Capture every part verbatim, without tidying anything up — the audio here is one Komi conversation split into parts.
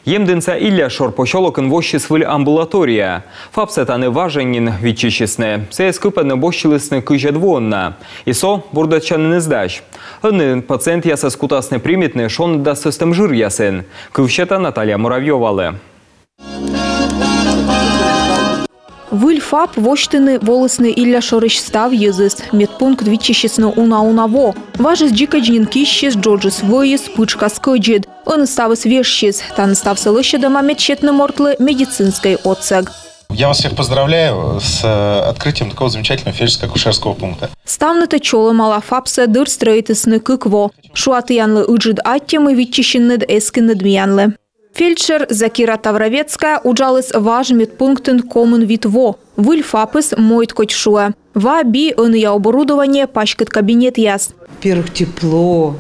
Емдінса Илляшор посёлокын воссис выль амбулатория. ФАПсӧ тані важӧн нин виччысисны. Сійӧс кыпӧдны босьтчылісны кызьӧд воын на. И со бурдӧдчаніныс дась. Ӧні пациентъясӧс кутасны примитны шоныд да сӧстӧм жыръясын. Кыв сета Наталья Муравьёвалы. Выль ФАП восьтыны волісны Илляшорысь став йӧзыс. Медпункт виччысисны уна-уна во. Важыс дзикӧдз нин киссис, джоджыс вӧйис, пытшкас кӧдзыд. Ӧні ставыс вежсис. Тані ставсӧ лӧсьӧдӧма, мед сетны мортлы медицинскӧй отсӧг. Я вас всех поздравляю с э, открытием такого замечательного фельдшерско-акушерского пункта. Ставнытӧ чолӧмала. ФАПсӧ дыр стрӧитісны кык во. Шуа, тіянлы ыджыд аттьӧ, мый виччысинныд, эскинныд миянлы. Фельдшер Закира Тавровецкая уджаліс важ медпунктын комын вит во. Выль ФАПыс мойдкодь, шуӧ. Ва, би, ӧнія оборудование, паськыд кабинетъяс. Во-первых, тепло,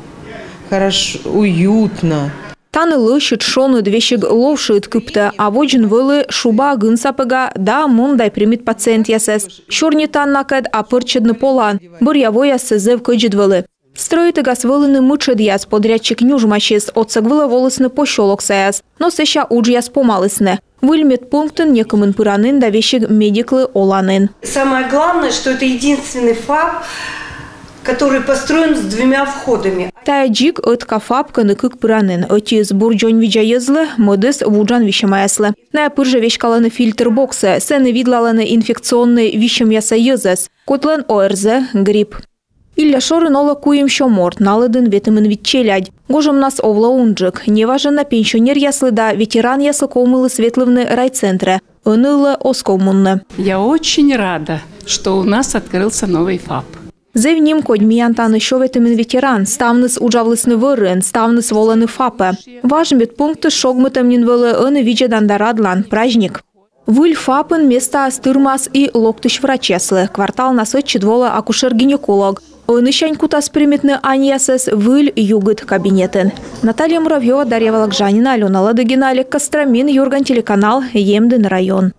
хорошо, уютно. Тані лӧсьыд, шоныд, весиг ловшыыд кыптӧ, а водзын вӧлі шуба, гын сапӧга да мун дай примит пациентъясӧс. Сёрнитан накӧд, а пӧрччӧдны полан. Бӧръя вояссӧ зэв кӧдзыд вӧлі. Стрӧитігас вӧліны мытшӧдъяс, подрядчик нюжмасис, отсӧг вылӧ волісны посёлоксаяс. Но сэсся уджъяс помалісны. Выль медпунктын некымын пыранін да весиг медиклы оланін. Самое главное, что это единственный ФАП, который построен с двумя входами. Тайӧ дзик ӧтка ФАП, кӧні кык пыранін. Ӧтиыс бур дзоньвидза йӧзлы, мӧдыс вуджан висьӧмаяслы. Найӧ пыр жӧ веськалӧны фильтр боксӧ, сэні видлалӧны инфекционнӧй висьӧмъяса йӧзӧс, кодлӧн ОРЗ, грипп. Илляшорын олӧ куимсё морт, на лыдын ветымын вит челядь. Гожӧмнас овлӧ унджык. Неважӧн на пенсионеръяслы да ветеранъяслы ковмыліс ветлывны райцентрӧ. Ӧні ылӧ оз ков мунны. Я очень рада, что у нас открылся новый ФАП. Зэв нимкодь, миян тані сё ветымын ветеран, ставныс уджавлісны вӧрын, ставныс волӧны ФАПӧ. Важ медпунктыс шогмытӧм нин вӧлі ӧні видзӧдан да радлан, праздник. Выль ФАПын местаыс тырмас и локтысь врачьяслы. Кварталнас ӧтчыд волӧ акушер-гинеколог. Ӧнісянь кутас примитны аньясӧс выль югыд кабинетын. Наталья Муравьёва, Дарья Вологжанина, Алёна Ладыгина, Олег Костромин, «Юрган» телеканал, Емдін район.